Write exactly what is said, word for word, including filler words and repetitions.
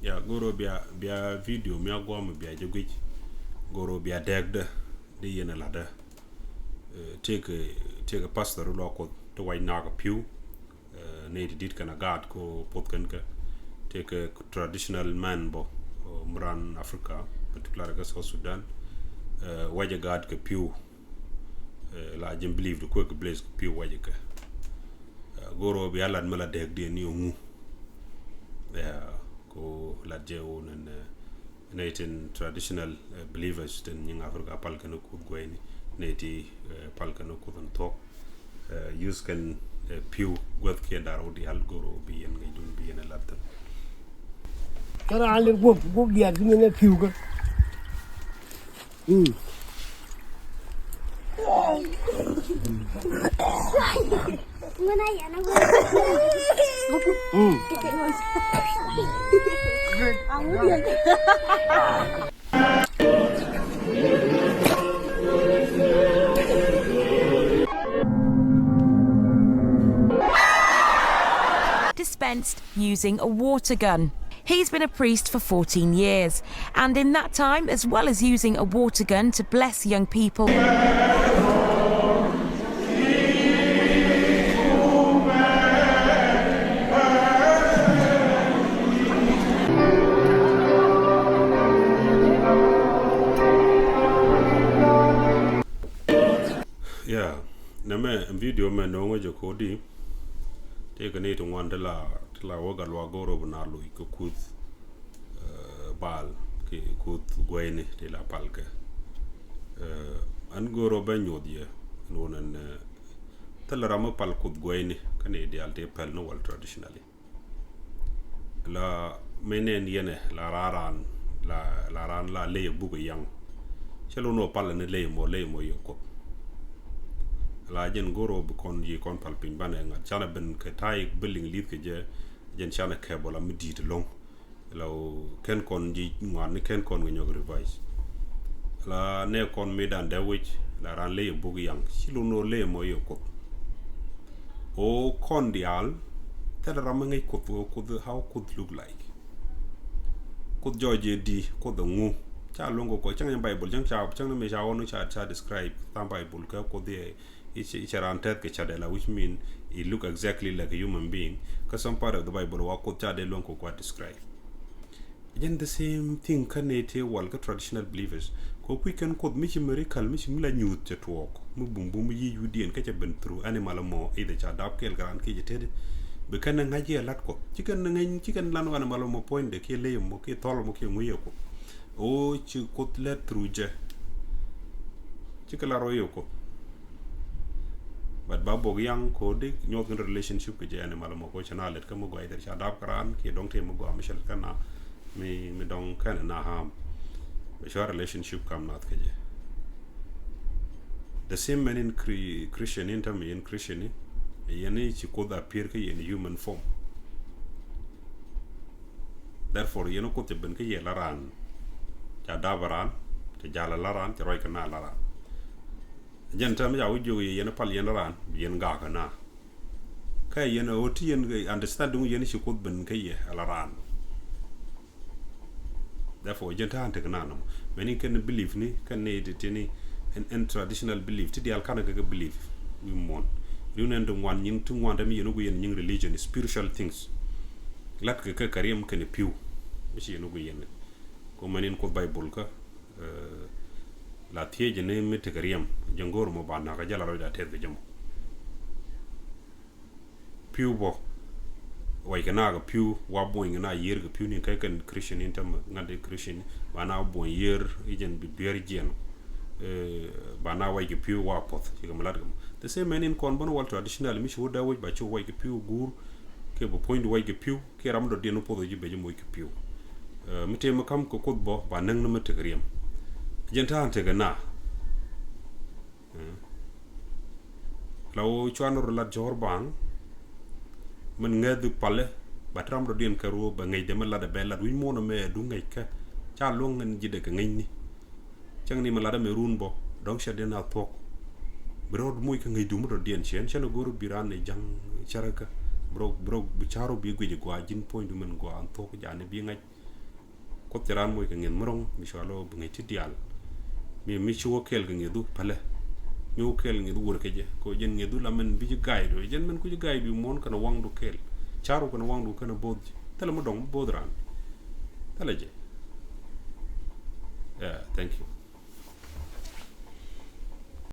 Ya, goro bia, bia video mi a guam bia jɛ guic. Goro bia dɛk dɛ, di yɛn a ladɛ. Eh, tëëkɛ, tëëkɛ pastor luak Kuɔth ti wac nak a piu. Eh, nɛy ti dit kɛn a gaat ko puɔth kɛn kɛ. Tëëkɛ traditional man bɔ, eh, mi ran Africa, particularly kɛ South Sudan. Eh, wac a gaat kɛ piu. Eh, la jɛn believe di kuɛ kɛ place kɛ piu wac a kɛ. Eh, goro bia lat mi la dɛk di ni ŋu. Ya, ko lat jɛ wun ɛn, eh, nɛy tin traditional, eh, believers tin nyiŋ Africa pal kɛn kuth guɛyni, nɛy ti, eh, pal kɛn kuth ɛn thuɔk. Eh, use kɛn, eh, piu guɛth kiɛ dar wä dial goro bi yɛn ŋäc dun bi yɛn ɛ lat thin. Kɛ raan lir guɔp, guɔp diaal ti min ɛ piu kä. Mm. Dispensed using a water gun. He's been a priest for fourteen years, and in that time, as well as using a water gun to bless young people, yeah, nɛ mɛ video mɛ nɔŋɔ jɛ kodi. Tëëkɛ ni ti ŋuan ti la, ti la wä gat luak goro bi na loc kɛ kuth, eh, bal kɛ kuth guɛyni ti la pal kɛ. Eh, an goro bɛ nyuɔth yɛ, ɛn wun ɛn, eh, thilɛ ram mi pal kuth guɛyni kä ni dial ti pɛl ni wal traditionally. La menen yɛnɛ la raran, la, la ran la ley a buk a yaŋ. Cɛ lo no pal ni ley mɔ, ley mɔ yɛ Kuoth. La jɛn goro bi kɔn yi kɔn pal piny banɛ ŋa̱t. Canɛ ben kɛ ta̱a̱ yi bi liŋ li̱th kɛ jɛ, jɛn canɛ kɛ bɔla mi di̱i̱t loŋ. La kɛn kɔn ji̱ ŋuan ni kɛn kɔn kɛ nyɔk revise. La nɛ kɔn mi dan dee wic la ran ley a buk yaŋ. Ci lo no ley mɔ yɛ Kuoth. O kɔn diaal, thilɛ ram mi ŋäc Kuoth, o Kuoth, how Kuoth look like. Kuoth jɔɔc jɛ di, Kuoth a ŋu. Ca luɔ̱ŋ kɛ Kuoth, cäŋ ni Bible, cäŋ ca, cäŋ ni mi ca ɣɔn ca, ca describe, tha̱a̱ŋ Bible kɛ Kuoth yɛ, i̱ cɛ, i̱ cɛ ran tɛth kɛ ca dɛla, which mean it look exactly like a human being. Kä some part of the Bible wa Kuoth ca dee luɔ̱ŋ kɛ Kuoth describe. Jɛn the same thing kä nɛy ti wal kä traditional believers. Kɛ kui̱ kɛn Kuoth mi ci miracle, mi ci mi la nyuuth cɛ tuɔɔk, mi bumbum mi yic wi̱diɛn kä cɛ ben through animal mɔ, either ca dap kɛɛl kɛ raan kiɛ cɛ tetdi. Bi kɛn ɛ ŋa̱c yɛ lat Kuɔth. Ci kɛn ɛ ŋäc, ci kɛn lan animal mɔ puɔ̱nydɛ kiɛ ley mɔ kiɛ thɔl mɔ kiɛ ŋui̱ yɛ Kuoth. O ci Kuoth lɛt through jɛ. Ci kɛ la rɔ yɛ Kuoth. But ba bok yaŋ kodi nyuɔth kɛn relationship kɛ jɛ animal mɔ ko cɛ na lɛt kä mi gɔaa, either ca dap kɛ raan kiɛ dɔŋ tëë mi gɔaa mi cɛ lɛt kä na. Mi, mi dɔŋ kɛn na harm. Bɛ cua relationship kam nath kɛ jɛ. The same man in Chri-, Christian in tami in Christian ni. Yɛn ni ci Kuoth appear kä yɛn human form. Therefore yɛn Kuoth cɛ ben kä yɛ la raan. Ca dap raan, ca jal la raan, ca ruac kɛ na la raan. Jɛn tami ca wi̱c jiök yɛ yɛn pal yɛn la raan, yɛn gak kɛ na. Kä yɛn ɛ ɣöö ti yɛn kɛ understanding yɛn ci Kuoth ben kä yɛ ala raan. Therefore jɛn ta̱a̱n tekɛ naan nɔmɔ. Mɛni kɛn belief ni kɛn ni ti tini ɛn, ɛn traditional belief ti diaal kanɛ kɛ kɛ belief wi̱i̱ muɔ̱ɔ̱n. Riw nɛn ti ŋuan nyin ti ŋuan tɛm yɛn wä yɛn nyin religion, spiritual things. Lat kɛ kɛ kɛ riɛm kɛn pi̱w. Mi ci yɛn wä yɛn. Kɛ mɛni in Kuoth Bible kä, eh, la thiec ni mi tekɛ riɛm jɛ ŋo̱r mɔ ba nakä jɛ la rɔy da tɛth kɛ jɛ mɔ. Pi̱w bɔ. Wac kɛ na kɛ pi̱w, wa buɔ̱ny kɛ na yiër kɛ pi̱w ni kɛ kɛn Christian in tɛm ŋa̱t di Christian, ba na buɔ̱ny yiër, i̱ jɛn bi duer jiɛn. Eh, ba na wac kɛ pi̱w wa puɔth, ci kɛ mi lat kɛ mɔ. The same mɛn in kɔn bä ni wal traditional, mi ci wä dee wec ba ci wac kɛ pi̱w guur, kɛ bi puɔ̱ny di wac kɛ pi̱w, kɛ ram dɔ̱diɛn wä puɔth ji̱ ben ji̱ moc kɛ pi̱w. Eh, mi tëë mi ka̱m kɛ Kuoth bä, ba näk ni mi tekɛ riɛm. Jɛn ta̱a̱n tekɛ na. Mm. La ɣöö cuan rɔ lat jɔ̱ɔ̱r baŋ. Min ŋäth palɛ, ba ti ram dɔ̱diɛn kɛ ruɔ̱ bɛ ŋäcdɛ mi latdɛ bɛ lat wi̱c muɔ̱ɔ̱n ɛmɛ ɛ duŋ ŋäc kä. Ca luäŋ ɛn ji̱dɛ kɛ ŋäcni. Cäŋ ni mi latdɛ mɛ run bɔ, dɔ̱ŋ cɛ diɛn a thuɔ̱k. Bi rɔɔd moc kä ŋäcdu mi dɔ̱diɛn ciɛn, cɛn ɛ go̱r bi raan ni ja̱ŋ cärä kä. Bi rɔ, bi rɔ, bi ca̱r rɔ bi guic ɛ gɔaa ji̱n puɔ̱nydu min gɔaa ɛn thuɔ̱k ja̱a̱ni bi ŋa̱c. Both cɛ raan moc kɛ ŋi̱eth mi ro̱ŋ mi cua lo̱ bi ŋäc ti diaal. Mi mi ci wä kɛɛl kɛ ŋi̱ethu pälɛ. Mi wä kɛɛl ŋi̱ethu wur kɛ jɛ kɛ jɛn ŋi̱ethu la mɛn bi ci guide wee jɛn mɛn ku ci guide wee muɔ̱ɔ̱n kɛnɛ waŋdu kɛɛl. Caru kɛnɛ waŋdu kɛnɛ both jɛ thilɛ mi dɔŋ both raan. Thilɛ jɛ. Yeah, thank you.